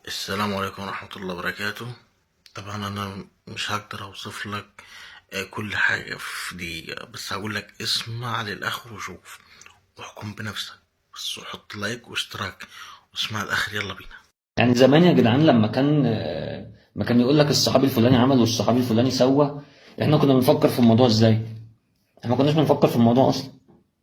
السلام عليكم ورحمة الله وبركاته. طبعا أنا مش هقدر أوصف لك كل حاجة في دقيقة، بس هقول لك اسمع للآخر وشوف واحكم بنفسك، بس وحط like واشتراك واسمع الآخر. يلا بينا. يعني زمان يا جدعان لما كان ما كان يقول لك الصحابي الفلاني عمل والصحابي الفلاني سوى، احنا كنا بنفكر في الموضوع ازاي؟ احنا ما كناش بنفكر في الموضوع اصلا.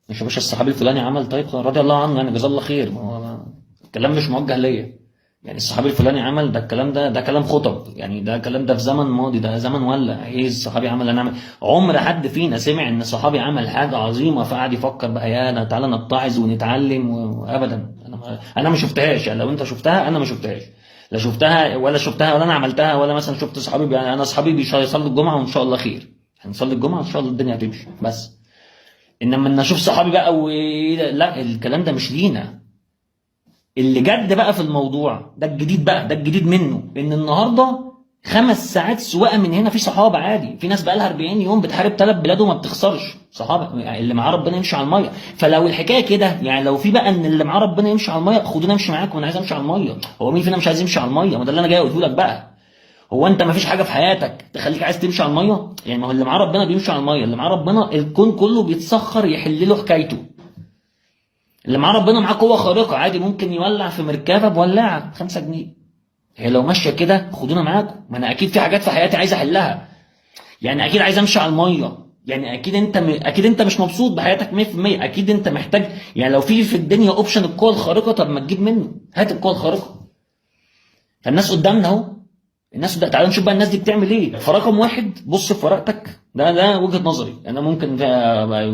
مش يا باشا الصحابي الفلاني عمل، طيب رضي الله عنه، يعني جزاه الله خير، ما هو الكلام مش موجه ليا. يعني الصحابي الفلاني عمل ده، الكلام ده ده كلام خطب، يعني ده كلام ده في زمن ماضي، ده زمن ولا ايه؟ الصحابي عمل، انا عمل. عمر حد فينا سمع ان صحابي عمل حاجة عظيمة فقعد يفكر بقى يا انا تعالى نتعظ ونتعلم ابدا؟ انا ما شفتهاش. يعني لو انت شفتها، انا ما شفتهاش، لا شفتها ولا شفتها ولا انا عملتها، ولا مثلا شفت صحابي. يعني انا اصحابي بيصلوا الجمعة وان شاء الله خير، هنصلي الجمعة ان شاء الله الدنيا هتمشي، بس انما ان اشوف صحابي بقى لا، الكلام ده مش لينا. اللي جد بقى في الموضوع ده الجديد بقى، ده الجديد منه، ان النهارده 5 ساعات سواقة من هنا في صحابه عادي، في ناس بقى لها 40 يوم بتحارب 3 بلاد وما بتخسرش. صحابه يعني اللي معاه ربنا يمشي على المية. فلو الحكاية كده، يعني لو في بقى ان اللي معاه ربنا يمشي على المية، خدونا امشي معاكم، انا عايز امشي على المية. هو مين فينا مش عايز يمشي على المية؟ ما ده اللي انا جاي اقوله لك بقى. هو انت ما فيش حاجة في حياتك تخليك عايز تمشي على المية؟ يعني ما هو اللي معاه ربنا بيمشي على المية، اللي معاه ربنا الكون كله بيتسخر يحل له حكايته. اللي معاه ربنا معاه قوة خارقة عادي، ممكن يولع في مركبة بولاعه 5 جنيه. هي لو ماشية كده خدونا معاكم، ما انا اكيد في حاجات في حياتي عايز احلها، يعني اكيد عايز امشي على المية، يعني اكيد انت اكيد انت مش مبسوط بحياتك 100%، اكيد انت محتاج. يعني لو في الدنيا option القوة الخارقة، طب ما تجيب منه، هات القوة الخارقة. فالناس قدامنا اهو، الناس ده تعالوا نشوف بقى الناس دي بتعمل ايه. فرقم واحد، بص في ورقتك، ده وجهة نظري انا، ممكن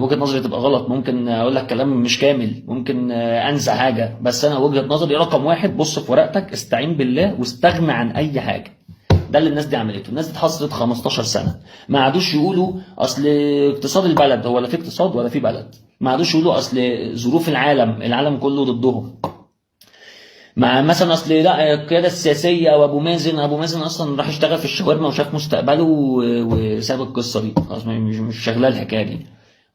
وجهة نظري تبقى غلط، ممكن اقول لك كلام مش كامل، ممكن انسى حاجة، بس انا وجهة نظري رقم واحد، بص في ورقتك، استعين بالله واستغنى عن اي حاجة. ده اللي الناس دي عملته. الناس دي اتحصرت 15 سنة، ما عادوش يقولوا اصل اقتصاد البلد، هو لا في اقتصاد ولا في بلد، ما عادوش يقولوا اصل ظروف العالم، العالم كله ضدهم، مع مثلا اصل لا القيادة السياسية وابو مازن، ابو مازن اصلا راح يشتغل في الشاورما وشاف مستقبله وساب القصة دي خلاص، مش شغالة الحكاية دي.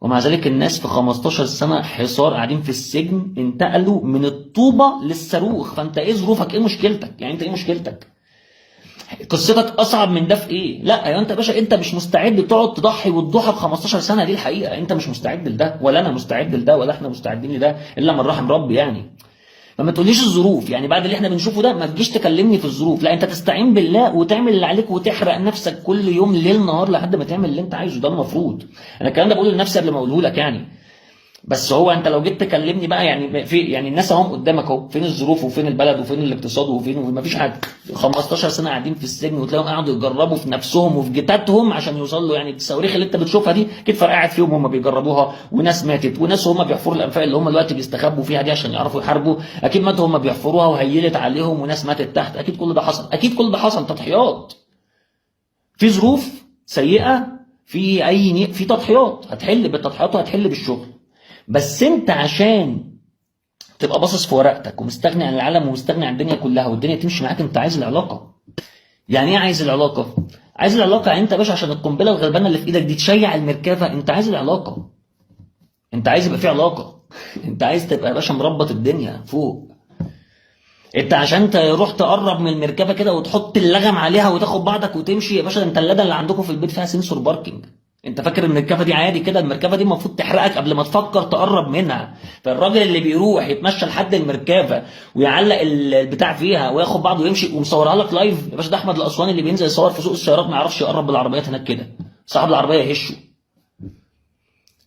ومع ذلك الناس في 15 سنة حصار قاعدين في السجن، انتقلوا من الطوبه للصاروخ. فانت ايه ظروفك؟ ايه مشكلتك؟ يعني انت ايه مشكلتك؟ قصتك اصعب من ده في ايه؟ لا يا انت يا باشا، انت مش مستعد تقعد تضحي وتضحى ب 15 سنة، دي الحقيقة. انت مش مستعد لده، ولا انا مستعد لده، ولا احنا مستعدين لده، الا من رحم ربي يعني. فما تقوليش الظروف، يعني بعد اللي احنا بنشوفه ده ما تجيش تكلمني في الظروف، لا انت تستعين بالله وتعمل اللي عليك وتحرق نفسك كل يوم ليل نهار لحد ما تعمل اللي انت عايزه. ده المفروض. انا الكلام ده بقوله لنفسي قبل ما اقوله لك يعني. بس هو انت لو جيت تكلمني بقى، يعني في يعني الناس اهم قدامك اهو، فين الظروف وفين البلد وفين الاقتصاد وفين، وما فيش حاجة. 15 سنة قاعدين في السجن، وتلاقيهم قعدوا يجربوا في نفسهم وفي جتاتهم عشان يوصلوا. يعني الصواريخ اللي انت بتشوفها دي اكيد فرقعت فيهم هم بيجربوها، وناس ماتت، وناس هم بيحفروا الانفاق اللي هم دلوقتي بيستخبوا فيها دي عشان يعرفوا يحاربوا، اكيد ماتوا هم بيحفروها وهيلت عليهم، وناس ماتت تحت، اكيد كل ده حصل، اكيد كل ده حصل. تضحيات في ظروف سيئه، في اي في تضحيات، هتحل بالتضحيات وهتحل بالشغل. بس انت عشان تبقى باصص في ورقتك ومستغني عن العالم ومستغني عن الدنيا كلها والدنيا تمشي معاك، انت عايز العلاقة. يعني ايه عايز العلاقة؟ عايز العلاقة يعني انت يا باشا عشان القنبلة الغلبانه اللي في ايدك دي تشيع المركبة، انت عايز العلاقة، انت عايز يبقى في علاقة، انت عايز تبقى يا باشا مربط الدنيا فوق. انت عشان تروح تقرب من المركبة كده وتحط اللغم عليها وتاخد بعضك وتمشي يا باشا، انت اللاده اللي عندكم في البيت فيها sensor parking، انت فاكر ان المركبة دي عادي كده؟ المركبة دي المفروض تحرقك قبل ما تفكر تقرب منها. فالراجل اللي بيروح يتمشى لحد المركبة ويعلق البتاع فيها وياخد بعضه ويمشي ومصورها لك live يا باشا، ده احمد الاسواني اللي بينزل يصور في سوق السيارات ما يعرفش يقرب بالعربيات هناك كده، صاحب العربية يهشه.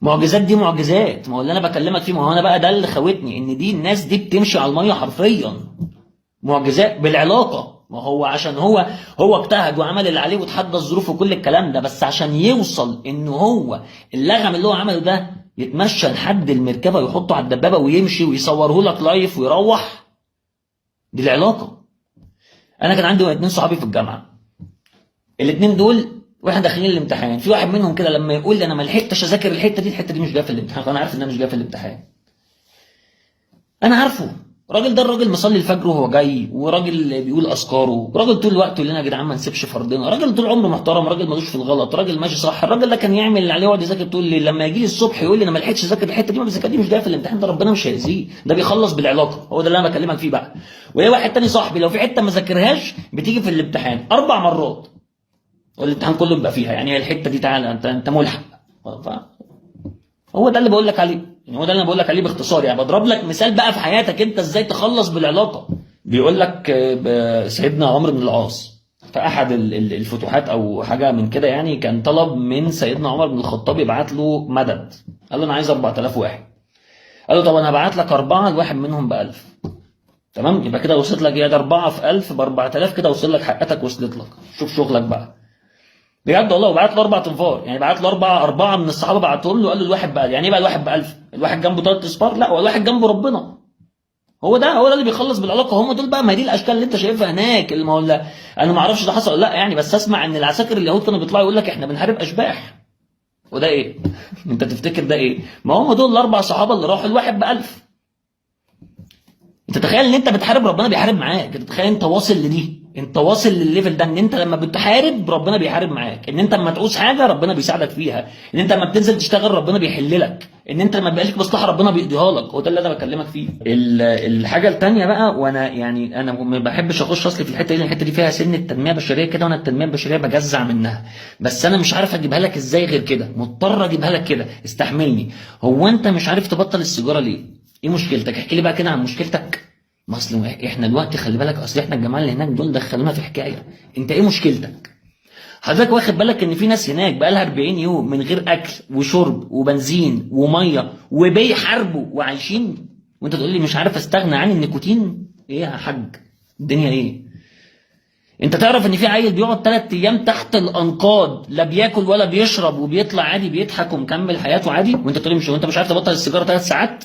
معجزات دي معجزات. ما هو اللي انا بكلمك فيه، ما هو انا بقى ده اللي خوتني، ان دي الناس دي بتمشي على المية حرفيا، معجزات بالعلاقة. ما هو عشان هو اجتهد وعمل اللي عليه وتحدى الظروف وكل الكلام ده، بس عشان يوصل ان هو اللغم اللي هو عمله ده يتمشى لحد المركبة ويحطه على الدبابة ويمشي ويصوره لك لايف ويروح، دي العلاقة. انا كان عندي 2 صحابي في الجامعة، الاثنين دول واحنا داخلين الامتحان، في واحد منهم كده لما يقول لي انا ما لحقتش اذاكر الحتة دي، الحتة دي مش جاية في الامتحان، انا عارف انها مش جاية في الامتحان، انا عارفه. الراجل ده الراجل مصلي الفجر وهو جاي، وراجل بيقول اذكاره، راجل طول الوقت يقول لنا يا جدعان ما نسيبش فرضنا، راجل طول عمره محترم، راجل ملوش في الغلط، راجل ماشي صح. الراجل ده كان يعمل اللي عليه ويقعد يذاكر طول الليل، لما يجي لي الصبح يقول لي انا ما لحقتش اذاكر الحتة دي، ما بذاكر دي مش جاية في الامتحان، ده ربنا مش هيأذيه، ده بيخلص بالعلاقة. هو ده اللي انا بكلمك فيه بقى. وهي واحد تاني صاحبي لو في حتة ما ذاكرهاش بتيجي في الامتحان 4 مرات، والامتحان كله بيبقى فيها، يعني الحتة دي تعالى انت ملحق. هو ده اللي بقول لك عليه، يعني هو ده اللي انا بقول لك عليه باختصار. يعني بضرب لك مثال بقى في حياتك انت ازاي تخلص بالعلاقة. بيقول لك سيدنا عمرو بن العاص في احد الفتوحات او حاجة من كده، يعني كان طلب من سيدنا عمر بن الخطاب يبعت له مدد، قال له انا عايز 4000 واحد، قال له طب انا هبعت لك 4، الواحد منهم ب 1000، تمام؟ يبقى كده وصلت لك يا ده 4 في 1000 ب 4000، كده وصل لك حقتك، وصلت لك، شوف شغلك بقى. بجد والله. وبعت له 4 تنفار، يعني بعت له 4 من الصحابة، بعتهم له قال له الواحد ب1000. يعني ايه بقى الواحد ب1000؟ الواحد جنبه 3 اصفار؟ لا، هو الواحد جنبه ربنا. هو ده اللي بيخلص بالعلاقة. هم دول بقى، ما دي الاشكال اللي انت شايفها هناك. اللي ما هو لا، انا ما اعرفش ده حصل ولا لا يعني، بس اسمع ان العساكر اليهود كانوا بيطلعوا يقول لك احنا بنحارب اشباح. وده ايه؟ انت تفتكر ده ايه؟ ما هم دول ال4 صحابه اللي راحوا الواحد ب1000. انت تخيل ان انت بتحارب ربنا بيحارب معاك، انت تخيل انت واصل لدي، انت واصل للل level ده، ان انت لما بتحارب ربنا بيحارب معاك، ان انت لما تعوز حاجة ربنا بيساعدك فيها، ان انت لما بتنزل تشتغل ربنا بيحل لك، ان انت لما بيبقاش لك مصلحة ربنا بيقضيها لك. هو ده اللي انا بكلمك فيه. الحاجة الثانية بقى، وانا يعني انا ما بحبش اخش اصلي في الحتة دي، الحتة دي فيها سن التنمية البشرية كده، وانا التنمية البشرية بجزع منها، بس انا مش عارف اجيبها لك ازاي غير كده، مضطر اجيبها لك كده، استحملني. هو انت مش عارف تبطل السيجارة ليه؟ ايه مشكلتك؟ احكي لي بقى كده عن مشكلتك. ما اصل احنا دلوقتي خلي بالك، اصل احنا الجماعة اللي هناك دول دخلونا في حكاية. انت ايه مشكلتك؟ حضرتك واخد بالك ان في ناس هناك بقى لها 40 يوم من غير اكل وشرب وبنزين ومية وبيحاربوا وعايشين، وانت تقول لي مش عارف استغنى عن النيكوتين؟ ايه يا حاج الدنيا ايه؟ انت تعرف ان في عيل بيقعد 3 ايام تحت الانقاض لا بياكل ولا بيشرب وبيطلع عادي بيضحك ومكمل حياته عادي، وانت تقول لي مش، وانت مش عارف تبطل السيجارة 3 ساعات؟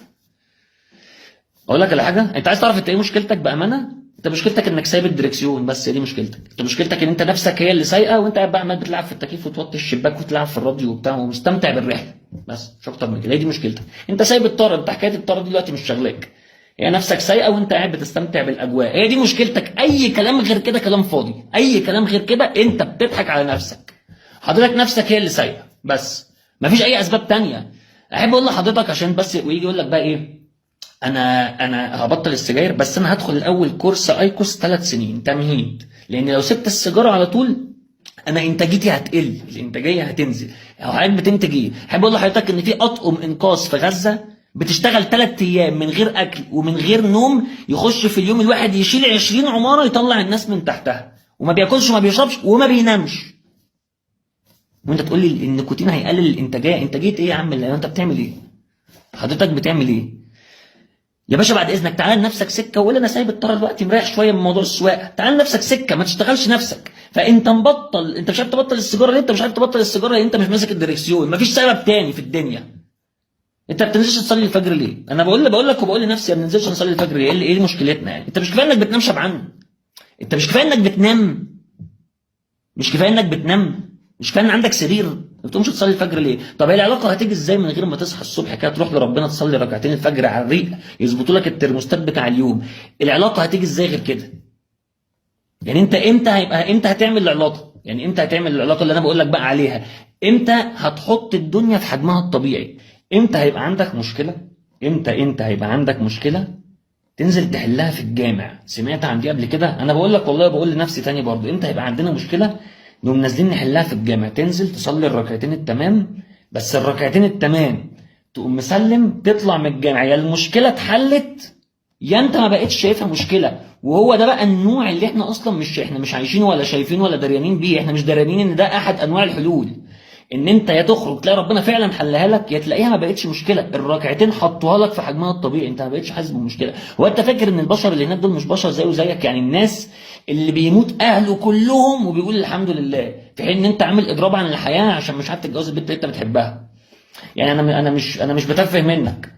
اقول لك على حاجة، انت عايز تعرف انت ايه مشكلتك بامانه؟ انت مشكلتك انك سايب الدركسيون، بس دي مشكلتك. انت مشكلتك ان انت نفسك هي اللي سايقه، وانت قاعد بقى عمال بتلعب في التكييف وتوطي الشباك وتلعب في الراديو وبتاع ومستمتع بالرحله، بس مش اكتر من كده. هي دي مشكلتك. انت سايب الطاره، انت حكاية الطاره دي دلوقتي مش شغلاك، هي نفسك سايقه وانت قاعد بتستمتع بالاجواء، هي دي مشكلتك. اي كلام غير كده كلام فاضي، اي كلام غير كده انت بتضحك على نفسك. حضرتك نفسك هي اللي سايقه بس، مفيش اي اسباب تانية. احب اقول لحضرتك عشان بس ويجي يقول لك بقى ايه، انا هبطل السجاير، بس انا هدخل الاول كورس ايكوس 3 سنين تمهيد، لان لو سبت السيجارة على طول انا انتاجيتي هتقل، الانتاجية هتنزل. او حضرتك بتنتج ايه؟ احب اقول لحضرتك ان في اطقم انقاذ في غزة بتشتغل 3 ايام من غير اكل ومن غير نوم، يخش في اليوم الواحد يشيل 20 عمارة يطلع الناس من تحتها، وما بياكلش وما بيشربش وما بينامش. وانت تقول لي النيكوتين هيقلل الانتاجية؟ انتاجية ايه يا عم؟ انت بتعمل ايه؟ حضرتك بتعمل ايه؟ يا باشا بعد اذنك تعال لنفسك سكة وقول انا سايب الطاره دلوقتي مريح شوية من موضوع السواقة، تعال لنفسك سكة، ما تشتغلش نفسك. فانت مبطل، انت مش عارف تبطل السيجارة ليه؟ انت مش عارف تبطل السيجارة ليه؟ انت مش ماسك الدركسيون، مفيش سبب تاني في الدنيا. انت ما بتنزلش تصلي الفجر ليه؟ انا بقول لك وبقول لنفسي ما بننزلش نصلي الفجر ليه؟ ايه مشكلتنا يعني؟ انت مش كفاية انك بتنام شبعان؟ انت مش كفاية انك بتنام؟ مش كفاية انك بتنام؟ مش كفاية ان عندك سرير؟ ما بتقومش تصلي الفجر ليه؟ طب هي العلاقة هتيجي ازاي من غير ما تصحى الصبح كده تروح لربنا تصلي ركعتين الفجر على الريق يظبطوا لك الترموستات بتاع اليوم؟ العلاقة هتيجي ازاي غير كده؟ يعني انت امتى هيبقى، امتى هتعمل العلاقة؟ يعني امتى هتعمل العلاقة اللي انا بقول لك بقى عليها؟ امتى هتحط الدنيا في حجمها الطبيعي؟ امتى هيبقى عندك مشكلة؟ امتى انت هيبقى عندك مشكلة تنزل تحلها في الجامع؟ سمعت عن دي قبل كده؟ انا بقول لك والله، بقول لنفسي تاني برضو، امتى هيبقى عندنا مشكلة نقوم نازلين نحلها في الجامع؟ تنزل تصلي الركعتين التمام، بس الركعتين التمام تقوم مسلم تطلع من الجامع، يا المشكلة اتحلت يا انت ما بقتش شايفها مشكلة. وهو ده بقى النوع اللي احنا اصلا مش عايشينه ولا شايفينه ولا دريانين بيه. احنا مش دريانين ان ده احد انواع الحلول، ان انت يا تخرج تلاقي ربنا فعلا حلها لك، يا تلاقيها ما بقتش مشكلة، الركعتين حطوها لك في حجمها الطبيعي، انت ما بقتش حاسس بالمشكلة. هو انت فاكر ان البشر اللي هناك دول مش بشر زيه زيك؟ يعني الناس اللي بيموت اهله كلهم وبيقول الحمد لله، في حين ان انت عامل اضراب عن الحياة عشان مش عارف تتجوز البنت اللي انت بتحبها. يعني انا مش بتفه منك،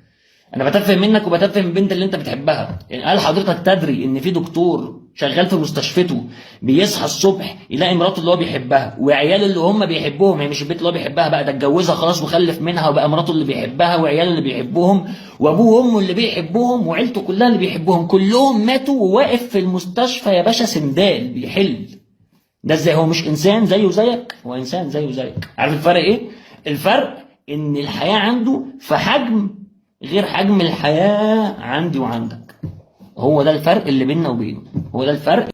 انا بتفه منك وبتفه من البنت اللي انت بتحبها. يعني هل حضرتك تدري ان في دكتور شغال في مستشفته، بيصحى الصبح يلاقي مراته اللي هو بيحبها وعياله اللي هم بيحبوهم، هي مش البيت اللي هو بيحبها بقى، ده اتجوزها خلاص وخلف منها وبقى مراته اللي بيحبها وعياله اللي بيحبوهم وابوه وامه اللي بيحبوهم وعيلته كلها اللي بيحبوهم، كلهم ماتوا وواقف في المستشفى يا باشا سندال بيحل. ده ازاي؟ هو مش انسان زيه زيك؟ هو انسان زيه زيك. عارف الفرق ايه؟ الفرق ان الحياة عنده في حجم غير حجم الحياة عندي وعندك. هو ده الفرق اللي بيننا وبينه، هو ده الفرق.